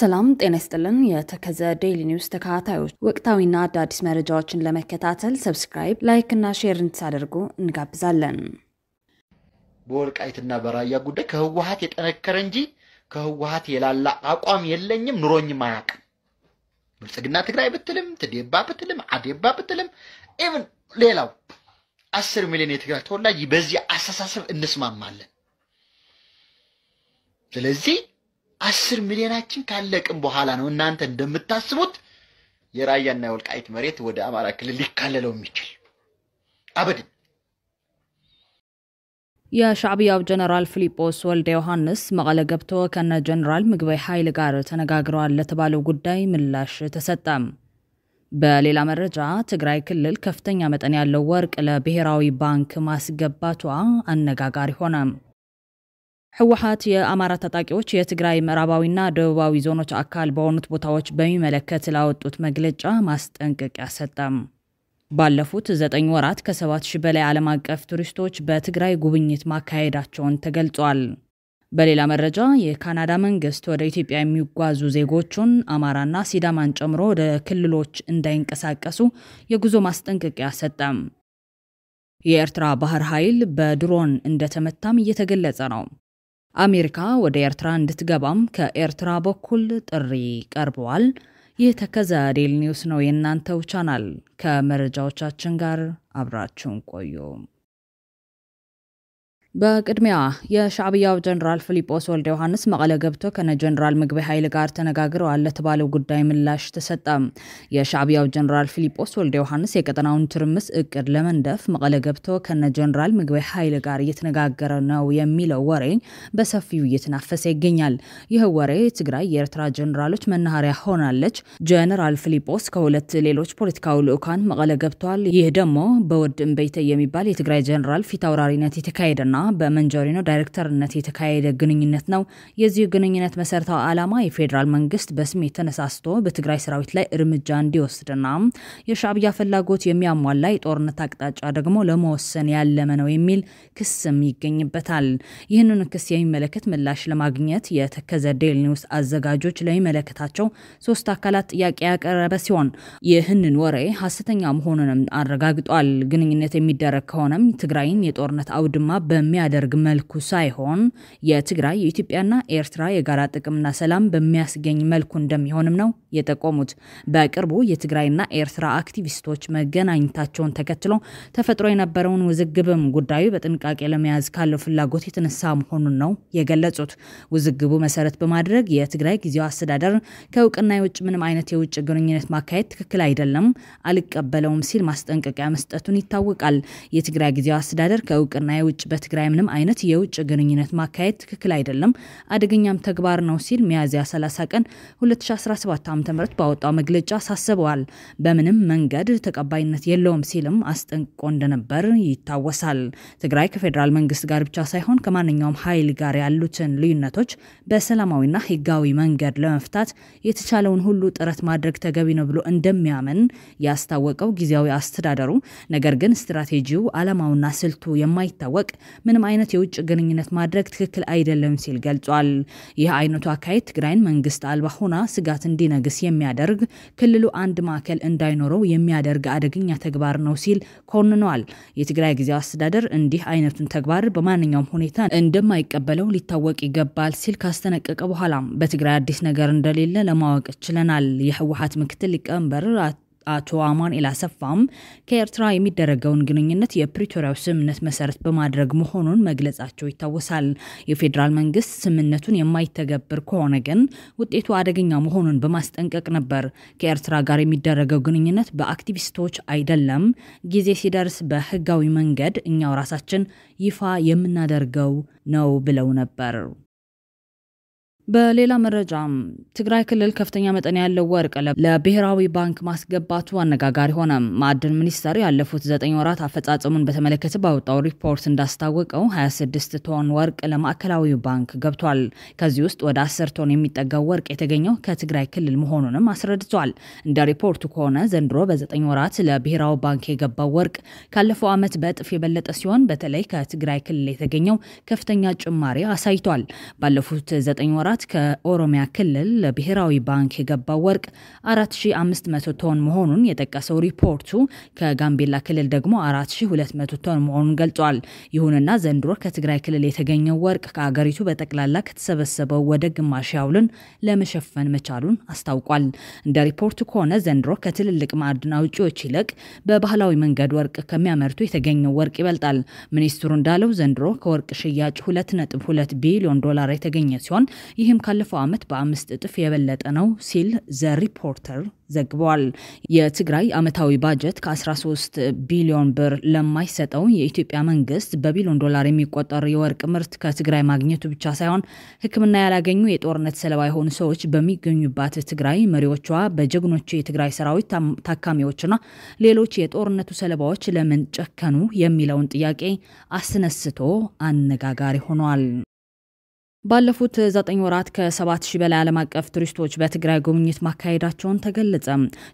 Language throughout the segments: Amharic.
ሰላም ጤና ይስጥልን። የተከዘ ዴይሊ ኒውስ ተከታታዮች፣ ወቅታዊና አዳዲስ መረጃዎችን ለመከታተል subscribe፣ like እና share እንድታደርጉ እንጋብዛለን። በወልቃይትና በራያ ጉዳይ ከህወሓት የጠነከረ እንጂ ከህወሓት የላላ አቋም የለኝም፣ ኑሮኝም አያውቅም። ብልጽግና ትግራይ ብትልም፣ ትዴባ ብትልም፣ አዴባ ብትልም፣ even ሌላው 10 ሚሊዮን የትግራይ ተወላጅ በዚህ አስተሳሰብ እንስማማለን። ስለዚህ 10 ሚሊዮናችን ካለቅም በኋላ ነው እናንተ እንደምታስቡት የራያና የወልቃይት መሬት ወደ አማራ ክልል ሊካለለው የሚችል አበድን። የሻዕቢያው ጀነራል ፊሊጶስ ወልደ ዮሐንስ መቀለ ገብቶ ከነ ጀነራል ምግበይ ኃይል ጋር ተነጋግረዋል ለተባለው ጉዳይ ምላሽ ተሰጠ። በሌላ መረጃ ትግራይ ክልል ከፍተኛ መጠን ያለው ወርቅ ለብሔራዊ ባንክ ማስገባቷ አነጋጋሪ ሆነ። ህወሓት የአማራ ታጣቂዎች የትግራይ ምዕራባዊና ደቡባዊ ዞኖች አካል በሆኑት ቦታዎች በሚመለከት ላወጡት መግለጫ ማስጠንቀቂያ ሰጠም። ባለፉት 9 ወራት ከ7000 በላይ ዓለም አቀፍ ቱሪስቶች በትግራይ ጉብኝት ማካሄዳቸውን ተገልጿል። በሌላ መረጃ የካናዳ መንግስት ወደ ኢትዮጵያ የሚጓዙ ዜጎቹን አማራና ሲዳማን ጨምሮ ወደ ክልሎች እንዳይንቀሳቀሱ የጉዞ ማስጠንቀቂያ ሰጠም። የኤርትራ ባህር ኃይል በድሮን እንደተመታም እየተገለጸ ነው። አሜሪካ ወደ ኤርትራ እንድትገባም ከኤርትራ በኩል ጥሪ ቀርበዋል። ይህ ተከዘ ዴይሊ ኒውስ ነው፣ የእናንተው ቻናል። ከመረጃዎቻችን ጋር አብራችሁን ቆዩ። በቅድሚያ የሻዕቢያው ጀነራል ፊሊጶስ ወልደ ዮሐንስ መቀለ ገብቶ ከነ ጀነራል ምግበይ ኃይል ጋር ተነጋግረዋል ለተባለው ጉዳይ ምላሽ ተሰጠ። የሻዕቢያው ጀነራል ፊሊጶስ ወልደ ዮሐንስ የቀጠናውን ትርምስ እቅድ ለመንደፍ መቀለ ገብቶ ከነ ጀነራል ምግበይ ኃይል ጋር እየተነጋገረ ነው የሚለው ወሬ በሰፊው እየተናፈሰ ይገኛል። ይህ ወሬ ትግራይ የኤርትራ ጀነራሎች መናኸሪያ ሆናለች፣ ጀነራል ፊሊጶስ ከሁለት ሌሎች ፖለቲካዊ ልዑካን መቀለ ገብቷል፣ ይህ ደግሞ በወድ እምበይተ የሚባል የትግራይ ጀነራል ፊት አውራሪነት የተካሄደና በመንጆሪኖ ዳይሬክተርነት የተካሄደ ግንኙነት ነው። የዚህ ግንኙነት መሰረታዊ ዓላማ የፌዴራል መንግስት በስሜት ተነሳስቶ በትግራይ ሰራዊት ላይ እርምጃ እንዲወስድና የሻዕቢያ ፍላጎት የሚያሟላ የጦርነት አቅጣጫ ደግሞ ለመወሰን ያለመ ነው የሚል ክስም ይገኝበታል። ይህንን ክስ የሚመለከት ምላሽ ለማግኘት የተከዘ ዴይሊ ኒውስ አዘጋጆች ለሚመለከታቸው 3 አካላት ጥያቄ ያቀረበ ሲሆን ይህንን ወሬ ሐሰተኛ መሆኑንም አረጋግጧል። ግንኙነት የሚደረግ ከሆነም ትግራይን የጦርነት አውድማ በሚያደርግ መልኩ ሳይሆን የትግራይ የኢትዮጵያና ኤርትራ የጋራ ጥቅምና ሰላም በሚያስገኝ መልኩ እንደሚሆንም ነው የጠቆሙት። በቅርቡ የትግራይና ኤርትራ አክቲቪስቶች መገናኘታቸውን ተከትሎ ተፈጥሮ የነበረውን ውዝግብም ጉዳዩ በጥንቃቄ ለመያዝ ካለው ፍላጎት የተነሳ መሆኑን ነው የገለጹት። ውዝግቡ መሰረት በማድረግ የትግራይ ጊዜያዊ አስተዳደር ከእውቅና የውጭ ምንም አይነት የውጭ ግንኙነት ማካሄድ ትክክል አይደለም፣ አልቀበለውም ሲል ማስጠንቀቂያ መስጠቱን ይታወቃል። የትግራይ ጊዜያዊ አስተዳደር ከእውቅና የውጭ በትግራይ ምንም አይነት የውጭ ግንኙነት ማካሄድ ትክክል አይደለም፣ አደገኛም ተግባር ነው ሲል ሚያዝያ 30 ቀን 2017 ዓ.ም ባወጣው መግለጫ አሳስበዋል። በምንም መንገድ ተቀባይነት የለውም ሲልም አስጠንቅቆ እንደነበር ይታወሳል። ትግራይ ከፌዴራል መንግስት ጋር ብቻ ሳይሆን ከማንኛውም ኃይል ጋር ያሉትን ልዩነቶች በሰላማዊና ህጋዊ መንገድ ለመፍታት የተቻለውን ሁሉ ጥረት ማድረግ ተገቢ ነው ብሎ እንደሚያምን ያስታወቀው ጊዜያዊ አስተዳደሩ፣ ነገር ግን ስትራቴጂው፣ ዓላማውና ስልቱ የማይታወቅ ምንም አይነት የውጭ ግንኙነት ማድረግ ትክክል አይደለም ሲል ገልጿል። ይህ አይነቱ አካሄድ ትግራይን መንግስት አልባ ሆና ስጋት እንዲነግስ የሚያደርግ፣ ክልሉ አንድ ማዕከል እንዳይኖረው የሚያደርግ አደገኛ ተግባር ነው ሲል ኮንኗል። የትግራይ ጊዜያዊ አስተዳደር እንዲህ አይነቱን ተግባር በማንኛውም ሁኔታ እንደማይቀበለው ሊታወቅ ይገባል ሲል ካስጠነቀቀ በኋላ በትግራይ አዲስ ነገር እንደሌለ ለማወቅ ችለናል። የህወሓት ምክትል ሊቀመንበር አቶ አማኑኤል አሰፋም ከኤርትራ የሚደረገውን ግንኙነት የፕሪቶሪያው ስምምነት መሰረት በማድረግ መሆኑን መግለጻቸው ይታወሳል። የፌዴራል መንግስት ስምምነቱን የማይተገብር ከሆነ ግን ውጤቱ አደገኛ መሆኑን በማስጠንቀቅ ነበር። ከኤርትራ ጋር የሚደረገው ግንኙነት በአክቲቪስቶች አይደለም፣ ጊዜ ሲደርስ በህጋዊ መንገድ እኛው ራሳችን ይፋ የምናደርገው ነው ብለው ነበር። በሌላ መረጃም ትግራይ ክልል ከፍተኛ መጠን ያለው ወርቅ ለብሔራዊ ባንክ ማስገባቱ አነጋጋሪ ሆነ። ማዕድን ሚኒስቴር ያለፉት 9 ወራት አፈጻጸሙን በተመለከተ ባወጣው ሪፖርት እንዳስታወቀው 26 ቶን ወርቅ ለማዕከላዊ ባንክ ገብቷል። ከዚህ ውስጥ ወደ 10 ቶን የሚጠጋው ወርቅ የተገኘው ከትግራይ ክልል መሆኑንም አስረድቷል። እንደ ሪፖርቱ ከሆነ ዘንድሮ በ9 ወራት ለብሔራዊ ባንክ የገባው ወርቅ ካለፈው ዓመት በእጥፍ የበለጠ ሲሆን በተለይ ከትግራይ ክልል የተገኘው ከፍተኛ ጭማሪ አሳይቷል። ባለፉት 9 ወራት ወራት ከኦሮሚያ ክልል ለብሔራዊ ባንክ የገባው ወርቅ 4500 ቶን መሆኑን የጠቀሰው ሪፖርቱ ከጋምቤላ ክልል ደግሞ 4200 ቶን መሆኑን ገልጿል። ይሁንና ዘንድሮ ከትግራይ ክልል የተገኘው ወርቅ ከአገሪቱ በጠቅላላ ከተሰበሰበው ወደ ግማሽ ያህሉን ለመሸፈን መቻሉን አስታውቋል። እንደ ሪፖርቱ ከሆነ ዘንድሮ ከትልልቅ ማዕድን አውጪዎች ይልቅ በባህላዊ መንገድ ወርቅ ከሚያመርቱ የተገኘው ወርቅ ይበልጣል። ሚኒስትሩ እንዳለው ዘንድሮ ከወርቅ ሽያጭ 2.2 ቢሊዮን ዶላር የተገኘ ሲሆን ይህም ካለፈው ዓመት በ5 እጥፍ የበለጠ ነው ሲል ዘ ሪፖርተር ዘግቧል። የትግራይ ዓመታዊ ባጀት ከ13 ቢሊዮን ብር ለማይሰጠው የኢትዮጵያ መንግስት በቢሊዮን ዶላር የሚቆጠር የወርቅ ምርት ከትግራይ ማግኘቱ ብቻ ሳይሆን ሕክምና ያላገኙ የጦርነት ሰለባ የሆኑ ሰዎች በሚገኙባት ትግራይ መሪዎቿ በጀግኖቹ የትግራይ ሰራዊት ታካሚዎችና ሌሎች የጦርነቱ ሰለባዎች ለምን ጨከኑ የሚለውን ጥያቄ አስነስቶ አነጋጋሪ ሆኗል። ባለፉት 9 ወራት ከ7000 በላይ ዓለም አቀፍ ቱሪስቶች በትግራይ ጉብኝት ማካሄዳቸውን ተገለጸ።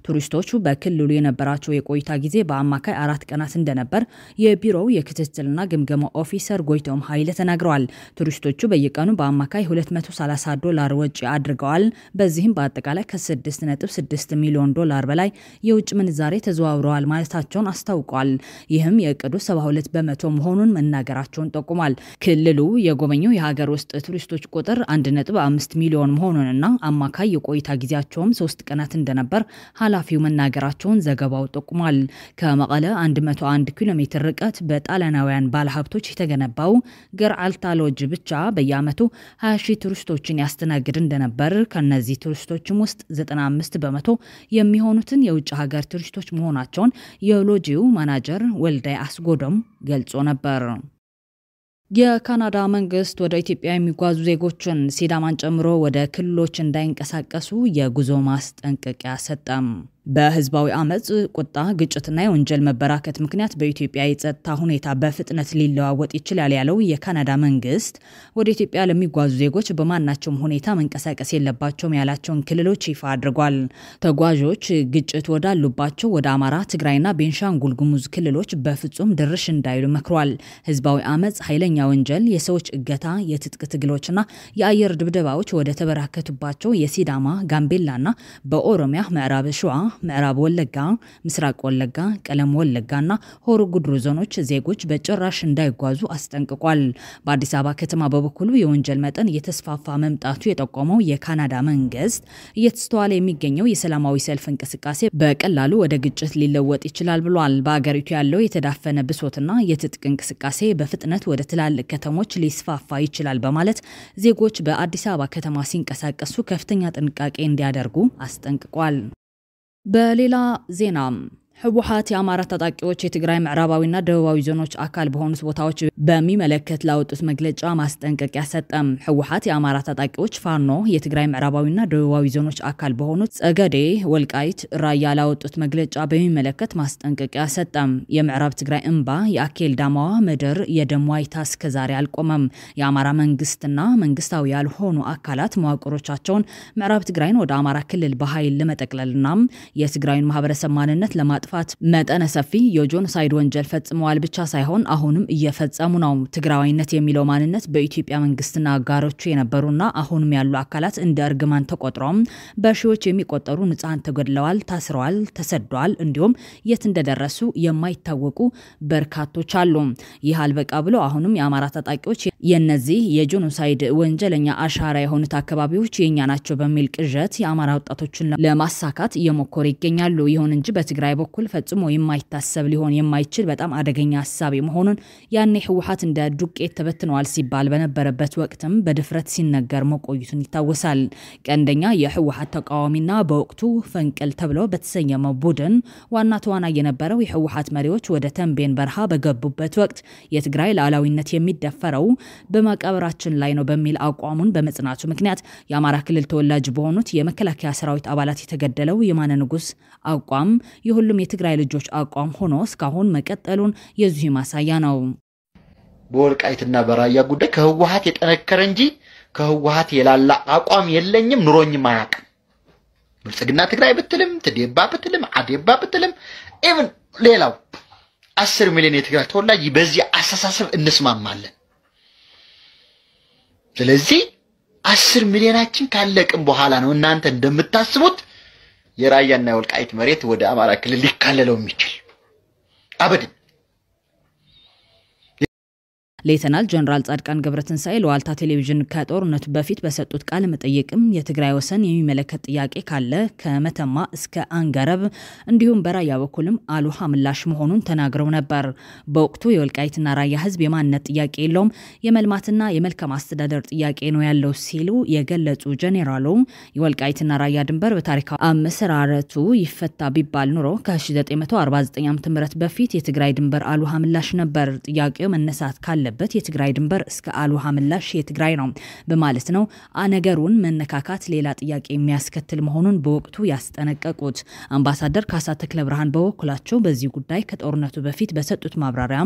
ቱሪስቶቹ በክልሉ የነበራቸው የቆይታ ጊዜ በአማካይ 4 ቀናት እንደነበር የቢሮው የክትትልና ግምገማ ኦፊሰር ጎይቶም ኃይለ ተናግረዋል። ቱሪስቶቹ በየቀኑ በአማካይ $230 ወጪ አድርገዋል። በዚህም በአጠቃላይ ከ6.6 ሚሊዮን ዶላር በላይ የውጭ ምንዛሬ ተዘዋውረዋል ማለታቸውን አስታውቋል። ይህም የእቅዱ 72% መሆኑን መናገራቸውን ጠቁሟል። ክልሉ የጎበኘው የሀገር ውስጥ ቱሪስቶች ቁጥር 1.5 ሚሊዮን መሆኑንና አማካይ የቆይታ ጊዜያቸውም 3 ቀናት እንደነበር ኃላፊው መናገራቸውን ዘገባው ጠቁሟል። ከመቀለ 101 ኪሎ ሜትር ርቀት በጣሊያናውያን ባለሀብቶች የተገነባው ገርዓልታ ሎጅ ብቻ በየዓመቱ 20,000 ቱሪስቶችን ያስተናግድ እንደነበር፣ ከነዚህ ቱሪስቶችም ውስጥ 95% የሚሆኑትን የውጭ ሀገር ቱሪስቶች መሆናቸውን የሎጂው ማናጀር ወልዳይ አስጎዶም ገልጾ ነበር። የካናዳ መንግስት ወደ ኢትዮጵያ የሚጓዙ ዜጎችን ሲዳማን ጨምሮ ወደ ክልሎች እንዳይንቀሳቀሱ የጉዞ ማስጠንቀቂያ ሰጠም። በህዝባዊ አመጽ፣ ቁጣ፣ ግጭትና የወንጀል መበራከት ምክንያት በኢትዮጵያ የጸጥታ ሁኔታ በፍጥነት ሊለዋወጥ ይችላል ያለው የካናዳ መንግስት ወደ ኢትዮጵያ ለሚጓዙ ዜጎች በማናቸውም ሁኔታ መንቀሳቀስ የለባቸውም ያላቸውን ክልሎች ይፋ አድርጓል። ተጓዦች ግጭት ወዳሉባቸው ወደ አማራ፣ ትግራይና ቤንሻንጉል ጉሙዝ ክልሎች በፍጹም ድርሽ እንዳይሉ መክሯል። ህዝባዊ አመጽ፣ ኃይለኛ ወንጀል፣ የሰዎች እገታ፣ የትጥቅ ትግሎችና የአየር ድብደባዎች ወደ ተበራከቱባቸው የሲዳማ፣ ጋምቤላና በኦሮሚያ ምዕራብ ሸዋ፣ ምዕራብ ወለጋ፣ ምስራቅ ወለጋ፣ ቀለም ወለጋና ሆሮ ጉድሩ ዞኖች ዜጎች በጭራሽ እንዳይጓዙ አስጠንቅቋል። በአዲስ አበባ ከተማ በበኩሉ የወንጀል መጠን እየተስፋፋ መምጣቱ የጠቆመው የካናዳ መንግስት እየተስተዋለ የሚገኘው የሰላማዊ ሰልፍ እንቅስቃሴ በቀላሉ ወደ ግጭት ሊለወጥ ይችላል ብሏል። በአገሪቱ ያለው የተዳፈነ ብሶትና የትጥቅ እንቅስቃሴ በፍጥነት ወደ ትላልቅ ከተሞች ሊስፋፋ ይችላል በማለት ዜጎች በአዲስ አበባ ከተማ ሲንቀሳቀሱ ከፍተኛ ጥንቃቄ እንዲያደርጉ አስጠንቅቋል። በሌላ ዜና ህወሓት የአማራ ታጣቂዎች የትግራይ ምዕራባዊና ደቡባዊ ዞኖች አካል በሆኑት ቦታዎች በሚመለከት ላወጡት መግለጫ ማስጠንቀቂያ ሰጠም። ህወሓት የአማራ ታጣቂዎች ፋኖ የትግራይ ምዕራባዊና ደቡባዊ ዞኖች አካል በሆኑት ጸገዴ፣ ወልቃይት፣ ራያ ላወጡት መግለጫ በሚመለከት ማስጠንቀቂያ ሰጠም። የምዕራብ ትግራይ እንባ የአኬል ዳማዋ ምድር የደም ዋይታ እስከዛሬ አልቆመም። የአማራ መንግስትና መንግስታዊ ያልሆኑ አካላት መዋቅሮቻቸውን ምዕራብ ትግራይን ወደ አማራ ክልል በኃይል ለመጠቅለልና የትግራይን ማህበረሰብ ማንነት ለማጥፋት መጠነ ሰፊ የጆኖሳይድ ወንጀል ፈጽመዋል ብቻ ሳይሆን አሁንም እየፈጸሙ ነው። ትግራዋይነት የሚለው ማንነት በኢትዮጵያ መንግስትና አጋሮቹ የነበሩና አሁንም ያሉ አካላት እንደ እርግማን ተቆጥረው በሺዎች የሚቆጠሩ ንጹሃን ተገድለዋል፣ ታስረዋል፣ ተሰደዋል፣ እንዲሁም የት እንደደረሱ የማይታወቁ በርካቶች አሉ። ይህ አልበቃ ብሎ አሁንም የአማራ ታጣቂዎች የነዚህ የጆኖሳይድ ወንጀለኛ አሻራ የሆኑት አካባቢዎች የኛ ናቸው በሚል ቅዠት የአማራ ወጣቶችን ለማሳካት እየሞከሩ ይገኛሉ። ይሁን እንጂ በትግራይ በኩል ፈጽሞ የማይታሰብ ሊሆን የማይችል በጣም አደገኛ ሀሳብ መሆኑን ያኔ ህወሓት እንደ ዱቄት ተበትነዋል ሲባል በነበረበት ወቅትም በድፍረት ሲነገር መቆየቱን ይታወሳል። ቀንደኛ የህወሓት ተቃዋሚና በወቅቱ ፈንቅል ተብሎ በተሰየመው ቡድን ዋና ተዋናይ የነበረው የህወሓት መሪዎች ወደ ተንቤን በረሃ በገቡበት ወቅት የትግራይ ሉዓላዊነት የሚደፈረው በመቃብራችን ላይ ነው በሚል አቋሙን በመጽናቱ ምክንያት የአማራ ክልል ተወላጅ በሆኑት የመከላከያ ሰራዊት አባላት የተገደለው የማነ ንጉስ አቋም የሁሉም የትግራይ ልጆች አቋም ሆኖ እስካሁን መቀጠሉን የዚሁ ማሳያ ነው። በወልቃይትና በራያ ጉዳይ ከህወሓት የጠነከረ እንጂ ከህወሓት የላላ አቋም የለኝም፣ ኑሮኝም አያውቅም። ብልጽግና ትግራይ ብትልም፣ ትዴባ ብትልም፣ አዴባ ብትልም፣ even ሌላው 10 ሚሊዮን የትግራይ ተወላጅ በዚህ አስተሳሰብ እንስማማለን። ስለዚህ 10 ሚሊዮናችን ካለቅም በኋላ ነው እናንተ እንደምታስቡት የራያና የወልቃይት መሬት ወደ አማራ ክልል ሊካለለው የሚችል አበድን። ሌተናል ጀነራል ጻድቃን ገብረትንሳኤ ለዋልታ ቴሌቪዥን ከጦርነቱ በፊት በሰጡት ቃለ መጠይቅም የትግራይ ወሰን የሚመለከት ጥያቄ ካለ ከመተማ እስከ አንገረብ እንዲሁም በራያ በኩልም አሉሃ ምላሽ መሆኑን ተናግረው ነበር። በወቅቱ የወልቃይትና ራያ ህዝብ የማንነት ጥያቄ የለውም፣ የመልማትና የመልካም አስተዳደር ጥያቄ ነው ያለው ሲሉ የገለጹ ጀኔራሉ የወልቃይትና ራያ ድንበር በታሪካዊ አመሰራረቱ ይፈታ ቢባል ኑሮ ከ1949 ዓ.ም በፊት የትግራይ ድንበር አሉሃ ምላሽ ነበር። ጥያቄው መነሳት ካለ የትግራይ ድንበር እስከ አሉሃ ምላሽ የትግራይ ነው በማለት ነው ነገሩን መነካካት ሌላ ጥያቄ የሚያስከትል መሆኑን በወቅቱ ያስጠነቀቁት። አምባሳደር ካሳ ተክለ ብርሃን በበኩላቸው በዚህ ጉዳይ ከጦርነቱ በፊት በሰጡት ማብራሪያ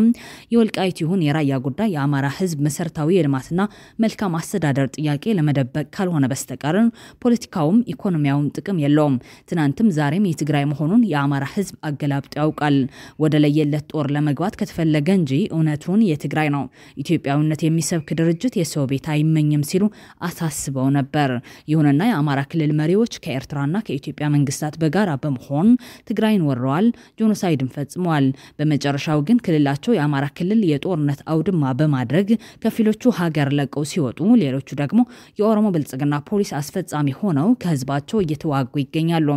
የወልቃይት ይሁን የራያ ጉዳይ የአማራ ህዝብ መሰረታዊ የልማትና መልካም አስተዳደር ጥያቄ ለመደበቅ ካልሆነ በስተቀር ፖለቲካውም ኢኮኖሚያውም ጥቅም የለውም። ትናንትም ዛሬም የትግራይ መሆኑን የአማራ ህዝብ አገላብጦ ያውቃል። ወደ ለየለት ጦር ለመግባት ከተፈለገ እንጂ እውነቱን የትግራይ ነው። ኢትዮጵያዊነት የሚሰብክ ድርጅት የሰው ቤት አይመኝም ሲሉ አሳስበው ነበር። ይሁንና የአማራ ክልል መሪዎች ከኤርትራና ከኢትዮጵያ መንግስታት በጋራ በመሆን ትግራይን ወረዋል፣ ጆኖሳይድን ፈጽመዋል። በመጨረሻው ግን ክልላቸው የአማራ ክልል የጦርነት አውድማ በማድረግ ከፊሎቹ ሀገር ለቀው ሲወጡ፣ ሌሎቹ ደግሞ የኦሮሞ ብልጽግና ፖሊስ አስፈጻሚ ሆነው ከህዝባቸው እየተዋጉ ይገኛሉ።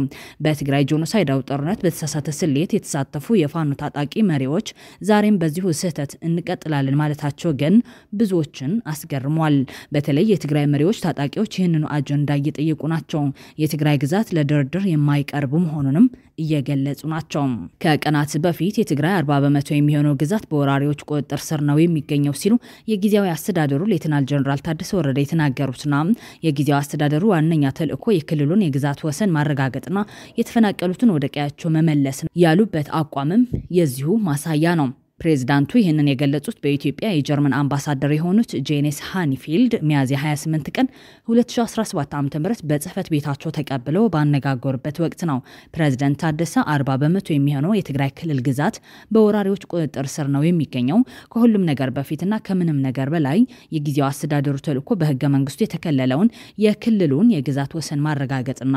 በትግራይ ጆኖሳይዳዊ ጦርነት በተሳሳተ ስሌት የተሳተፉ የፋኖ ታጣቂ መሪዎች ዛሬም በዚሁ ስህተት እንቀጥላለን ማለታቸው ግን ብዙዎችን አስገርሟል። በተለይ የትግራይ መሪዎች ታጣቂዎች ይህንኑ አጀንዳ እየጠየቁ ናቸው። የትግራይ ግዛት ለድርድር የማይቀርብ መሆኑንም እየገለጹ ናቸው። ከቀናት በፊት የትግራይ 40% የሚሆነው ግዛት በወራሪዎች ቁጥጥር ስር ነው የሚገኘው ሲሉ የጊዜያዊ አስተዳደሩ ሌተናል ጀነራል ታደሰ ወረደ የተናገሩትና የጊዜያዊ አስተዳደሩ ዋነኛ ተልእኮ የክልሉን የግዛት ወሰን ማረጋገጥና የተፈናቀሉትን ወደ ቀያቸው መመለስ ያሉበት አቋምም የዚሁ ማሳያ ነው። ፕሬዝዳንቱ ይህንን የገለጹት በኢትዮጵያ የጀርመን አምባሳደር የሆኑት ጄኔስ ሃኒፊልድ ሚያዝያ 28 ቀን 2017 ዓ.ም በጽህፈት ቤታቸው ተቀብለው ባነጋገሩበት ወቅት ነው። ፕሬዝዳንት ታደሰ 40% የሚሆነው የትግራይ ክልል ግዛት በወራሪዎች ቁጥጥር ስር ነው የሚገኘው። ከሁሉም ነገር በፊትና ከምንም ነገር በላይ የጊዜያዊ አስተዳደሩ ተልእኮ በህገ መንግስቱ የተከለለውን የክልሉን የግዛት ወሰን ማረጋገጥና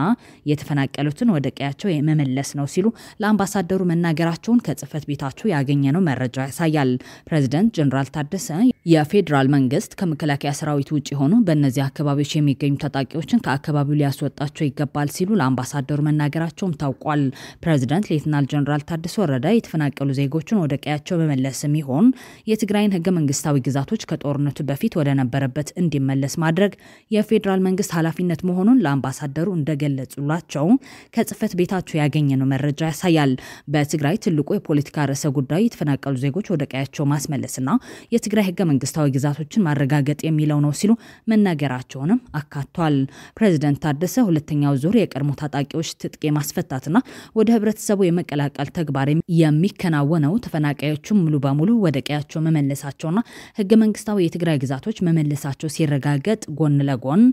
የተፈናቀሉትን ወደ ቀያቸው የመመለስ ነው ሲሉ ለአምባሳደሩ መናገራቸውን ከጽህፈት ቤታቸው ያገኘነው መረጃ ያሳያል። ፕሬዝዳንት ጀነራል ታደሰ የፌዴራል መንግስት ከመከላከያ ሰራዊት ውጭ ሆኖ በእነዚህ አካባቢዎች የሚገኙ ታጣቂዎችን ከአካባቢው ሊያስወጣቸው ይገባል ሲሉ ለአምባሳደሩ መናገራቸውም ታውቋል። ፕሬዝዳንት ሌተናል ጀነራል ታደሰ ወረደ የተፈናቀሉ ዜጎችን ወደ ቀያቸው መመለስም ይሆን የትግራይን ህገ መንግስታዊ ግዛቶች ከጦርነቱ በፊት ወደ ነበረበት እንዲመለስ ማድረግ የፌዴራል መንግስት ኃላፊነት መሆኑን ለአምባሳደሩ እንደገለጹላቸው ከጽህፈት ቤታቸው ያገኘነው መረጃ ያሳያል። በትግራይ ትልቁ የፖለቲካ ርዕሰ ጉዳይ የተፈናቀሉ ዜጎች ወደ ቀያቸው ማስመለስና የትግራይ ህገ መንግስታዊ ግዛቶችን ማረጋገጥ የሚለው ነው ሲሉ መናገራቸውንም አካቷል። ፕሬዝዳንት ታደሰ ሁለተኛው ዙር የቀድሞ ታጣቂዎች ትጥቅ የማስፈታትና ወደ ህብረተሰቡ የመቀላቀል ተግባር የሚከናወነው ተፈናቃዮቹን ሙሉ በሙሉ ወደ ቀያቸው መመለሳቸውና ህገ መንግስታዊ የትግራይ ግዛቶች መመለሳቸው ሲረጋገጥ ጎን ለጎን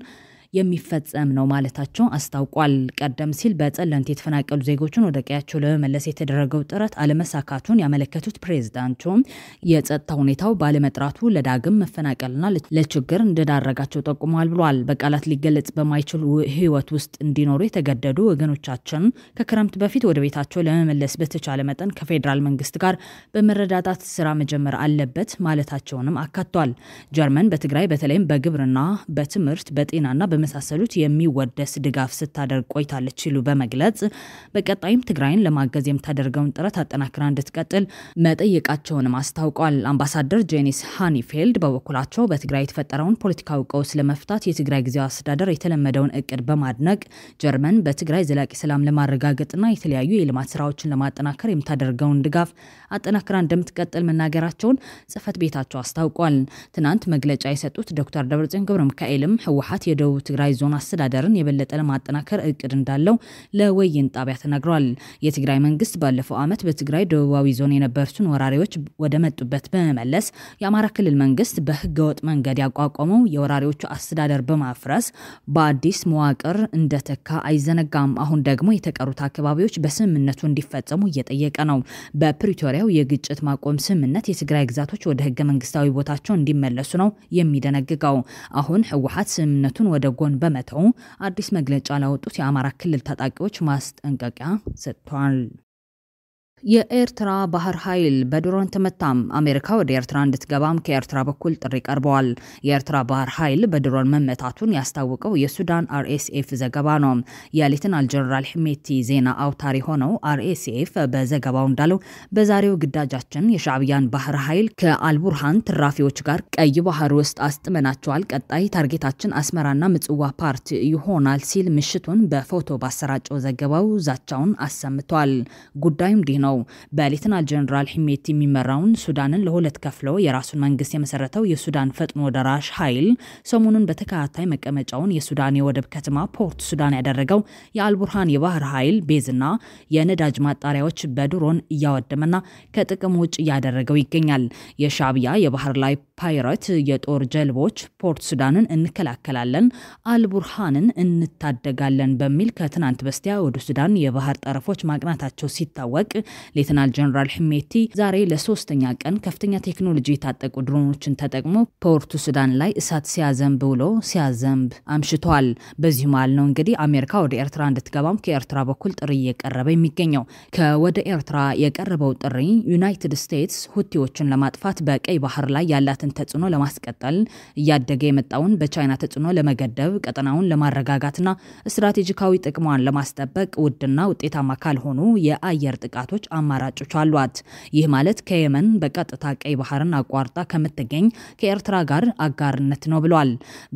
የሚፈጸም ነው ማለታቸው አስታውቋል። ቀደም ሲል በጸለምት የተፈናቀሉ ዜጎችን ወደ ቀያቸው ለመመለስ የተደረገው ጥረት አለመሳካቱን ያመለከቱት ፕሬዝዳንቱ የጸጥታ ሁኔታው ባለመጥራቱ ለዳግም መፈናቀልና ለችግር እንደዳረጋቸው ጠቁመዋል ብሏል። በቃላት ሊገለጽ በማይችል ህይወት ውስጥ እንዲኖሩ የተገደዱ ወገኖቻችን ከክረምት በፊት ወደ ቤታቸው ለመመለስ በተቻለ መጠን ከፌዴራል መንግስት ጋር በመረዳዳት ስራ መጀመር አለበት ማለታቸውንም አካቷል። ጀርመን በትግራይ በተለይም በግብርና፣ በትምህርት፣ በጤናና በመሳሰሉት የሚወደስ ድጋፍ ስታደርግ ቆይታለች ሲሉ በመግለጽ በቀጣይም ትግራይን ለማገዝ የምታደርገውን ጥረት አጠናክራ እንድትቀጥል መጠየቃቸውንም አስታውቋል። አምባሳደር ጄኒስ ሃኒፌልድ በበኩላቸው በትግራይ የተፈጠረውን ፖለቲካዊ ቀውስ ለመፍታት የትግራይ ጊዜያዊ አስተዳደር የተለመደውን እቅድ በማድነቅ ጀርመን በትግራይ ዘላቂ ሰላም ለማረጋገጥና የተለያዩ የልማት ስራዎችን ለማጠናከር የምታደርገውን ድጋፍ አጠናክራ እንደምትቀጥል መናገራቸውን ጽህፈት ቤታቸው አስታውቋል። ትናንት መግለጫ የሰጡት ዶክተር ደብረጽዮን ገብረሚካኤልም ህወሓት የደቡብ ትግራይ ዞን አስተዳደርን የበለጠ ለማጠናከር እቅድ እንዳለው ለወይን ጣቢያ ተናግሯል። የትግራይ መንግስት ባለፈው ዓመት በትግራይ ደቡባዊ ዞን የነበሩትን ወራሪዎች ወደ መጡበት በመመለስ የአማራ ክልል መንግስት በህገወጥ መንገድ ያቋቋመው የወራሪዎቹ አስተዳደር በማፍረስ በአዲስ መዋቅር እንደተካ አይዘነጋም። አሁን ደግሞ የተቀሩት አካባቢዎች በስምምነቱ እንዲፈጸሙ እየጠየቀ ነው። በፕሪቶሪያው የግጭት ማቆም ስምምነት የትግራይ ግዛቶች ወደ ህገ መንግስታዊ ቦታቸው እንዲመለሱ ነው የሚደነግገው። አሁን ህወሓት ስምምነቱን ወደ ጎን በመተው አዲስ መግለጫ ላወጡት የአማራ ክልል ታጣቂዎች ማስጠንቀቂያ ሰጥቷል። የኤርትራ ባህር ኃይል በድሮን ተመታም። አሜሪካ ወደ ኤርትራ እንድትገባም ከኤርትራ በኩል ጥሪ ቀርበዋል። የኤርትራ ባህር ኃይል በድሮን መመታቱን ያስታወቀው የሱዳን አርኤስኤፍ ዘገባ ነው። የሌተናል ጀነራል ሂሜቲ ዜና አውታር የሆነው አርኤስኤፍ በዘገባው እንዳለው በዛሬው ግዳጃችን የሻዕቢያን ባህር ኃይል ከአልቡርሃን ትራፊዎች ጋር ቀይ ባህር ውስጥ አስጥመናቸዋል። ቀጣይ target ኣችን አስመራና ምጽዋ port ይሆናል ሲል ምሽቱን በፎቶ ባሰራጨው ዘገባው ዛቻውን አሰምቷል። ጉዳዩ እንዲህ ነው። በሌተናል ጀነራል ሂሜቲ የሚመራውን ሱዳንን ለሁለት ከፍሎ የራሱን መንግስት የመሰረተው የሱዳን ፈጥኖ ደራሽ ኃይል ሰሞኑን በተከታታይ መቀመጫውን የሱዳን የወደብ ከተማ ፖርት ሱዳን ያደረገው የአልቡርሃን የባህር ኃይል base ና የነዳጅ ማጣሪያዎች በድሮን እያወደመና ከጥቅም ውጭ እያደረገው ይገኛል። የሻዕቢያ የባህር ላይ pirate የጦር ጀልቦች ፖርት ሱዳንን እንከላከላለን፣ አልቡርሃንን እንታደጋለን በሚል ከትናንት በስቲያ ወደ ሱዳን የባህር ጠረፎች ማቅናታቸው ሲታወቅ ሌተናል ጀነራል ሂሜቲ ዛሬ ለሶስተኛ ቀን ከፍተኛ ቴክኖሎጂ የታጠቁ ድሮኖችን ተጠቅሞ ፖርቱ ሱዳን ላይ እሳት ሲያዘንብ ውሎ ሲያዘንብ አምሽቷል። በዚሁ መሃል ነው እንግዲህ አሜሪካ ወደ ኤርትራ እንድትገባም ከኤርትራ በኩል ጥሪ እየቀረበ የሚገኘው። ከወደ ኤርትራ የቀረበው ጥሪ ዩናይትድ ስቴትስ ሁቲዎችን ለማጥፋት በቀይ ባህር ላይ ያላትን ተጽዕኖ ለማስቀጠል፣ እያደገ የመጣውን በቻይና ተጽዕኖ ለመገደብ፣ ቀጠናውን ለማረጋጋትና ስትራቴጂካዊ ጥቅሟን ለማስጠበቅ ውድና ውጤታማ ካልሆኑ የአየር ጥቃቶች አማራጮች አሏት። ይህ ማለት ከየመን በቀጥታ ቀይ ባህርን አቋርጣ ከምትገኝ ከኤርትራ ጋር አጋርነት ነው ብሏል።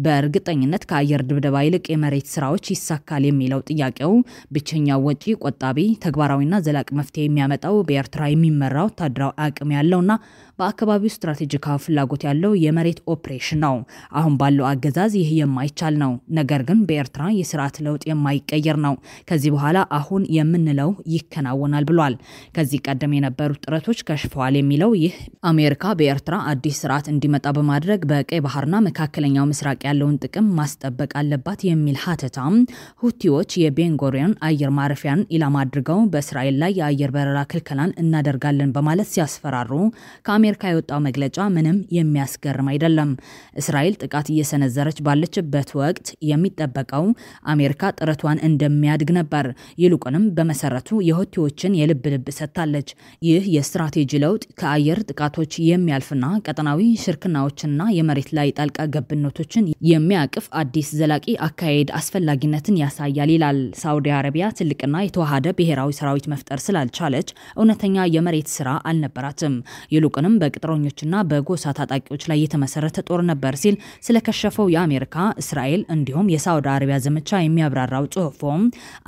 በእርግጠኝነት ከአየር ድብደባ ይልቅ የመሬት ስራዎች ይሳካል የሚለው ጥያቄው ብቸኛው ወጪ ቆጣቢ፣ ተግባራዊና ዘላቂ መፍትሄ የሚያመጣው በኤርትራ የሚመራ ወታደራዊ አቅም ያለውና በአካባቢው ስትራቴጂካዊ ፍላጎት ያለው የመሬት ኦፕሬሽን ነው። አሁን ባለው አገዛዝ ይህ የማይቻል ነው። ነገር ግን በኤርትራ የስርዓት ለውጥ የማይቀየር ነው። ከዚህ በኋላ አሁን የምንለው ይከናወናል ብሏል። ከዚህ ቀደም የነበሩት ጥረቶች ከሽፈዋል የሚለው ይህ አሜሪካ በኤርትራ አዲስ ስርዓት እንዲመጣ በማድረግ በቀይ ባህርና መካከለኛው ምስራቅ ያለውን ጥቅም ማስጠበቅ አለባት የሚል ሀተታም ሁቲዎች የቤንጎሪዮን አየር ማረፊያን ኢላማ አድርገው በእስራኤል ላይ የአየር በረራ ክልከላን እናደርጋለን በማለት ሲያስፈራሩ ከአሜሪካ የወጣው መግለጫ ምንም የሚያስገርም አይደለም። እስራኤል ጥቃት እየሰነዘረች ባለችበት ወቅት የሚጠበቀው አሜሪካ ጥረቷን እንደሚያድግ ነበር። ይልቁንም በመሰረቱ የሁቲዎችን የልብ ልብ ሰጥታለች። ይህ የስትራቴጂ ለውጥ ከአየር ጥቃቶች የሚያልፍና ቀጠናዊ ሽርክናዎችና የመሬት ላይ ጣልቃ ገብነቶችን የሚያቅፍ አዲስ ዘላቂ አካሄድ አስፈላጊነትን ያሳያል ይላል። ሳውዲ አረቢያ ትልቅና የተዋሃደ ብሔራዊ ሰራዊት መፍጠር ስላልቻለች እውነተኛ የመሬት ስራ አልነበራትም። ይልቁንም በቅጥረኞችና በጎሳ ታጣቂዎች ላይ የተመሰረተ ጦር ነበር ሲል ስለከሸፈው የአሜሪካ፣ እስራኤል እንዲሁም የሳውዲ አረቢያ ዘመቻ የሚያብራራው ጽሁፎም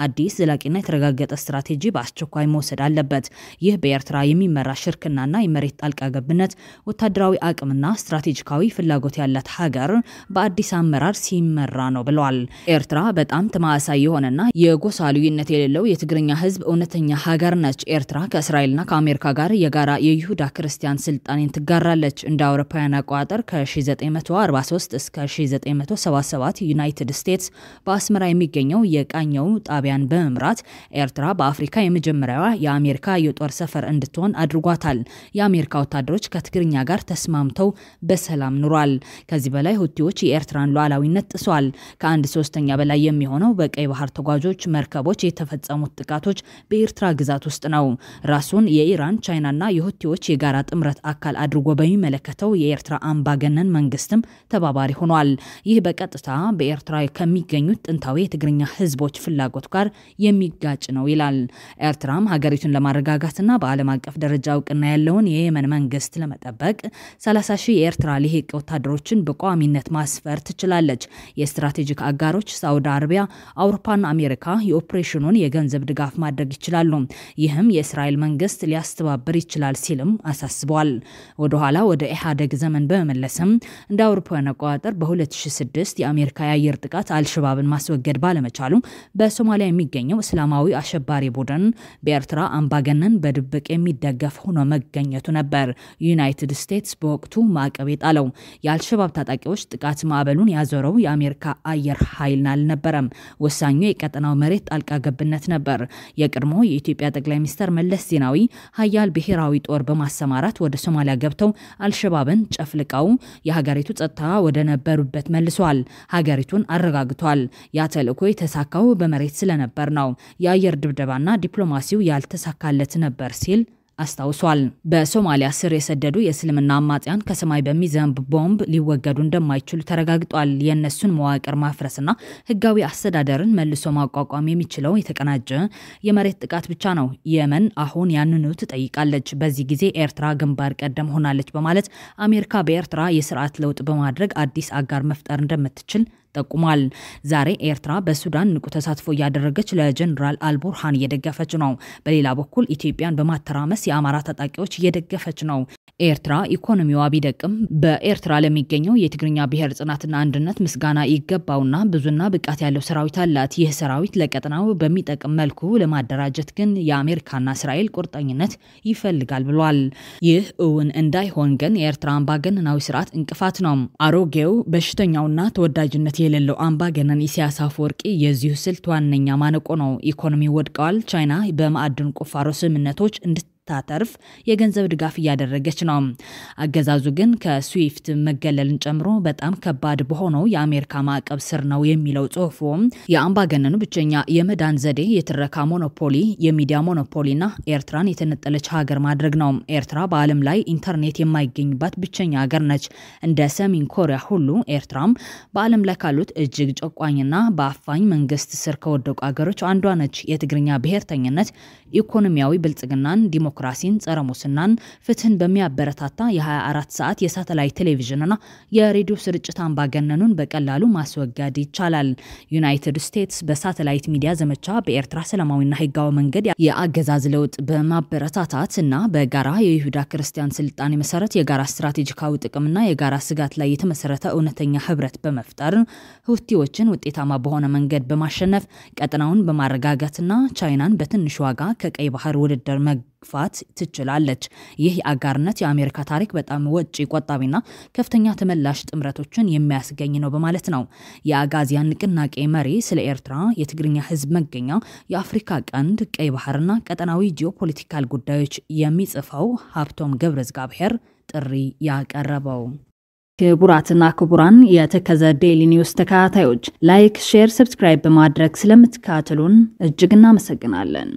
አዲስ ዘላቂና የተረጋገጠ ስትራቴጂ በአስቸኳይ መውሰድ አለበት። ይህ በኤርትራ የሚመራ ሽርክናና የመሬት ጣልቃ ገብነት ወታደራዊ አቅምና ስትራቴጂካዊ ፍላጎት ያላት ሀገር በአዲስ አመራር ሲመራ ነው ብለዋል። ኤርትራ በጣም ተመሳሳይ የሆነና የጎሳ ልዩነት የሌለው የትግርኛ ህዝብ እውነተኛ ሀገር ነች። ኤርትራ ከእስራኤልና ከአሜሪካ ጋር የጋራ የይሁዳ ክርስቲያን ስልጣኔን ትጋራለች። እንደ አውሮፓውያን አቆጣጠር ከ1943 እስከ 1977 ዩናይትድ ስቴትስ በአስመራ የሚገኘው የቃኘው ጣቢያን በመምራት ኤርትራ በአፍሪካ የመጀመሪያዋ የአሜሪካ የጦር ሰፈር እንድትሆን አድርጓታል። የአሜሪካ ወታደሮች ከትግርኛ ጋር ተስማምተው በሰላም ኑሯል። ከዚህ በላይ ሁቲዎች የኤርትራን ሉዓላዊነት ጥሷል። ከአንድ ሶስተኛ በላይ የሚሆነው በቀይ ባህር ተጓዦች መርከቦች የተፈጸሙት ጥቃቶች በኤርትራ ግዛት ውስጥ ነው። ራሱን የኢራን፣ ቻይናና የሁቲዎች የጋራ ጥምረት አካል አድርጎ በሚመለከተው የኤርትራ አምባገነን መንግስትም ተባባሪ ሆኗል። ይህ በቀጥታ በኤርትራ ከሚገኙት ጥንታዊ የትግርኛ ህዝቦች ፍላጎት ጋር የሚጋጭ ነው ይላል። ኤርትራም ሀገሪቱን ለማረጋጋት ለማረጋጋትና በዓለም አቀፍ ደረጃ እውቅና ያለውን የየመን መንግስት ለመጠበቅ 30 ሺህ የኤርትራ ልሂቅ ወታደሮችን በቋሚነት ማስፈር ትችላለች። የስትራቴጂክ አጋሮች ሳውዲ አረቢያ፣ አውሮፓና አሜሪካ የኦፕሬሽኑን የገንዘብ ድጋፍ ማድረግ ይችላሉ። ይህም የእስራኤል መንግስት ሊያስተባብር ይችላል ሲልም አሳስበዋል። ወደኋላ ወደ ኢህአዴግ ዘመን በመመለስም እንደ አውሮፓውያን አቆጣጠር በ2006 የአሜሪካ የአየር ጥቃት አልሸባብን ማስወገድ ባለመቻሉ በሶማሊያ የሚገኘው እስላማዊ አሸባሪ ቡድን በኤርትራ አምባገነን በድብቅ የሚደገፍ ሆኖ መገኘቱ ነበር ዩናይትድ ስቴትስ በወቅቱ ማዕቀብ የጣለው። የአልሸባብ ታጣቂዎች ጥቃት ማዕበሉን ያዞረው የአሜሪካ አየር ኃይል አልነበረም። ወሳኙ የቀጠናው መሬት ጣልቃ ገብነት ነበር። የቀድሞ የኢትዮጵያ ጠቅላይ ሚኒስትር መለስ ዜናዊ ሀያል ብሔራዊ ጦር በማሰማራት ወደ ሶማሊያ ገብተው አልሸባብን ጨፍልቀው የሀገሪቱ ጸጥታ ወደ ነበሩበት መልሷል። ሀገሪቱን አረጋግቷል። ያ ተልዕኮ የተሳካው በመሬት ስለነበር ነው። የአየር ድብደባና ዲፕሎማሲው ያልተሳካለት ነበር ሲል አስታውሷል። በሶማሊያ ስር የሰደዱ የእስልምና አማጽያን ከሰማይ በሚዘንብ ቦምብ ሊወገዱ እንደማይችሉ ተረጋግጧል። የእነሱን መዋቅር ማፍረስና ህጋዊ አስተዳደርን መልሶ ማቋቋም የሚችለው የተቀናጀ የመሬት ጥቃት ብቻ ነው። የመን አሁን ያንኑ ትጠይቃለች። በዚህ ጊዜ ኤርትራ ግንባር ቀደም ሆናለች በማለት አሜሪካ በኤርትራ የስርዓት ለውጥ በማድረግ አዲስ አጋር መፍጠር እንደምትችል ጠቁሟል። ዛሬ ኤርትራ በሱዳን ንቁ ተሳትፎ እያደረገች ለጀነራል አልቡርሃን እየደገፈች ነው። በሌላ በኩል ኢትዮጵያን በማተራመስ የአማራ ታጣቂዎች እየደገፈች ነው። ኤርትራ ኢኮኖሚዋ ቢደቅም በኤርትራ ለሚገኘው የትግርኛ ብሔር ጽናትና አንድነት ምስጋና ይገባውና ብዙና ብቃት ያለው ሰራዊት አላት። ይህ ሰራዊት ለቀጠናው በሚጠቅም መልኩ ለማደራጀት ግን የአሜሪካና እስራኤል ቁርጠኝነት ይፈልጋል ብሏል። ይህ እውን እንዳይሆን ግን የኤርትራ አምባገነናዊ ስርዓት እንቅፋት ነው። አሮጌው በሽተኛውና ተወዳጅነት የሌለው አምባገነን ኢሳያስ አፈወርቂ የዚሁ ስልት ዋነኛ ማነቆ ነው። ኢኮኖሚ ወድቀዋል። ቻይና በማዕድን ቁፋሮ ስምምነቶች እንድታተርፍ የገንዘብ ድጋፍ እያደረገች ነው። አገዛዙ ግን ከስዊፍት መገለልን ጨምሮ በጣም ከባድ በሆነው የአሜሪካ ማዕቀብ ስር ነው የሚለው ጽሁፉ የአምባገነኑ ብቸኛ የመዳን ዘዴ የትረካ ሞኖፖሊ፣ የሚዲያ ሞኖፖሊና ኤርትራን የተነጠለች ሀገር ማድረግ ነው። ኤርትራ በዓለም ላይ ኢንተርኔት የማይገኝባት ብቸኛ ሀገር ነች። እንደ ሰሜን ኮሪያ ሁሉ ኤርትራም በዓለም ላይ ካሉት እጅግ ጨቋኝና በአፋኝ መንግስት ስር ከወደቁ ሀገሮች አንዷ ነች። የትግርኛ ብሔርተኝነት ኢኮኖሚያዊ ብልጽግናን፣ ዲሞክራሲን፣ ጸረ ሙስናን፣ ፍትህን በሚያበረታታ የ24 ሰዓት የሳተላይት ቴሌቪዥንና የሬዲዮ ስርጭት አምባገነኑን በቀላሉ ማስወገድ ይቻላል። ዩናይትድ ስቴትስ በሳተላይት ሚዲያ ዘመቻ በኤርትራ ሰላማዊና ህጋዊ መንገድ የአገዛዝ ለውጥ በማበረታታት እና በጋራ የይሁዳ ክርስቲያን ስልጣኔ መሰረት የጋራ ስትራቴጂካዊ ጥቅምና የጋራ ስጋት ላይ የተመሰረተ እውነተኛ ህብረት በመፍጠር ሁቲዎችን ውጤታማ በሆነ መንገድ በማሸነፍ ቀጠናውን በማረጋጋትና ቻይናን በትንሽ ዋጋ ከቀይ ባህር ውድድር መግፋት ትችላለች። ይህ የአጋርነት የአሜሪካ ታሪክ በጣም ወጪ ቆጣቢና ከፍተኛ ተመላሽ ጥምረቶችን የሚያስገኝ ነው በማለት ነው የአጋዚያን ንቅናቄ መሪ ስለ ኤርትራ የትግርኛ ህዝብ መገኛ፣ የአፍሪካ ቀንድ፣ ቀይ ባህርና ቀጠናዊ ጂኦፖለቲካል ጉዳዮች የሚጽፈው ሀብቶም ገብረእግዚአብሔር ጥሪ ያቀረበው። ክቡራትና ክቡራን የተከዘ ዴይሊ ኒውስ ተከታታዮች like፣ share፣ subscribe በማድረግ ስለምትከታተሉን እጅግ እናመሰግናለን።